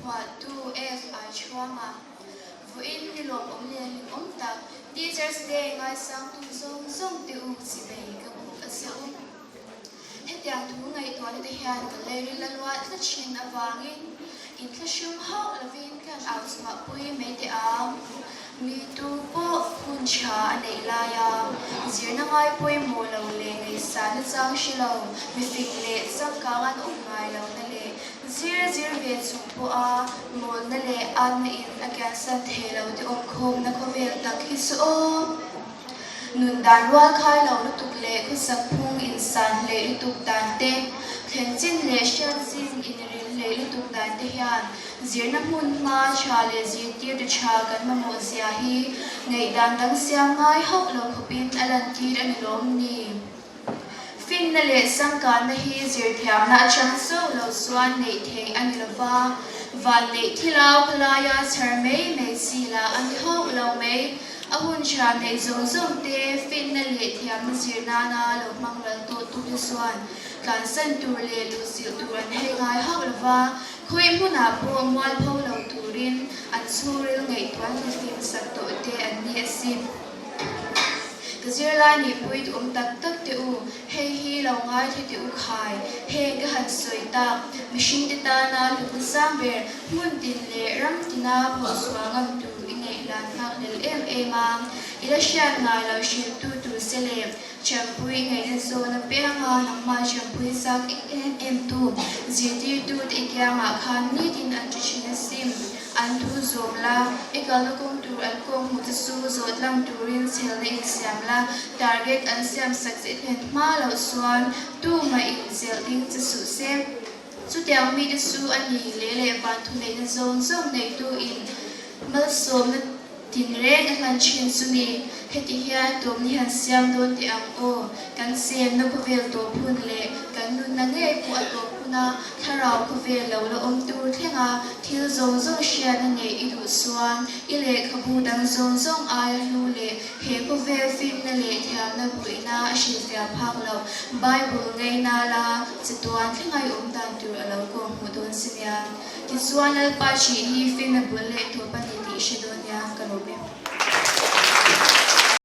Phuahtu F.I. Chhuanga. Vawiin ni lawmawm leh hlimawm tak Teachers Day ngaisangtu zawng zawng te u chibei ka buk a che u. Hetiang thu ngaihtuahna te hian ka leiril a luah tlat thin avangin inthlahrung hauh lovin kan au chhuahpui mai teh ang. Mi tu pawh hun tha a neih laia zirna ngai pawimawh lo leh ngaihsahna chang hre lo, mifing leh changkang an awm ngai lohna leh zir zir ve chung pawha mawlna leh atna in a kiansan thei lo te awmkhawmna khawvel tak hi chu aw. Nun dan rual khai lo lutuk leh khawsak phung insan hleih lutuk dan te, thlen chin leh hriat chin inrin hleih lutuk dan te hian zirna hmun hma tha leh zirtirtu tha kan mamawh zia hi ngaihdan dang siam ngai hauh lo khawpin a lantir a ni lawm ni? Finna leh changkanna hi zirthiamna atang chauh lo chuan neih theih a ni lo va, van neih thilau khawlaia chhar mai mai chi lah a ni hauh lo mai. A hun tha neih zawng zawng te finna leh thiamna zir nana lo hmang ral tawh tu te chuan tlansan tur leh luhchilh tur an hei ngai hauh lo va, khawi hmunah pawh mualpho lo turin an chhungril ngaihtuah hlawhtling sak tawh te an ni asin. Ka zirlai nihpui duhawm tak tak teh u, hei hi lo ngaithla teh u khai, heng ka han sawi tak, mihringte tana hlutna sang ber hmun tin leh ram tina phawhchhuah ngam tur i neih hlan nghak hlel em em a, i la hriat ngai lo hrilhtu tur che leh Champui ngaihna zawn apianga nangmah champui zak em em tu zirtirtu te i kiangah khan nitin an ti thin asin. An thu zawm la, i kalna kawng tur an kawng hmu che chu zawh tlang turin chhelna insiam la, target an siam sak che hnen hma loh chuan tumah in chelh ding che suh se. Chutiang mite chu a ni leh leh van thuneihna zawng zawng neitu in malsawmna Tinreng a hlan thin chu ni, heti hian tawpni han siam dawn teh ang aw, kan chenna khawvel tawp hun leh kan nunna ngei pawh a tawp hun a, thlarau khawvel lo la awm tur thlenga thil zawng zawng hriatna neih i duh chuan i lehkhabu dang zawng zawng aia hlu leh he khawvel finna leh thiamna buina a hrilhfiah phak loh Bible ngaina la chatuan thlenga i awm dan tur a lo kawhhmuh dawn si nia. Tichuan Lalpa ṭih hi finna bul leh tawp a ni tih hre dawn nia ka lawm e.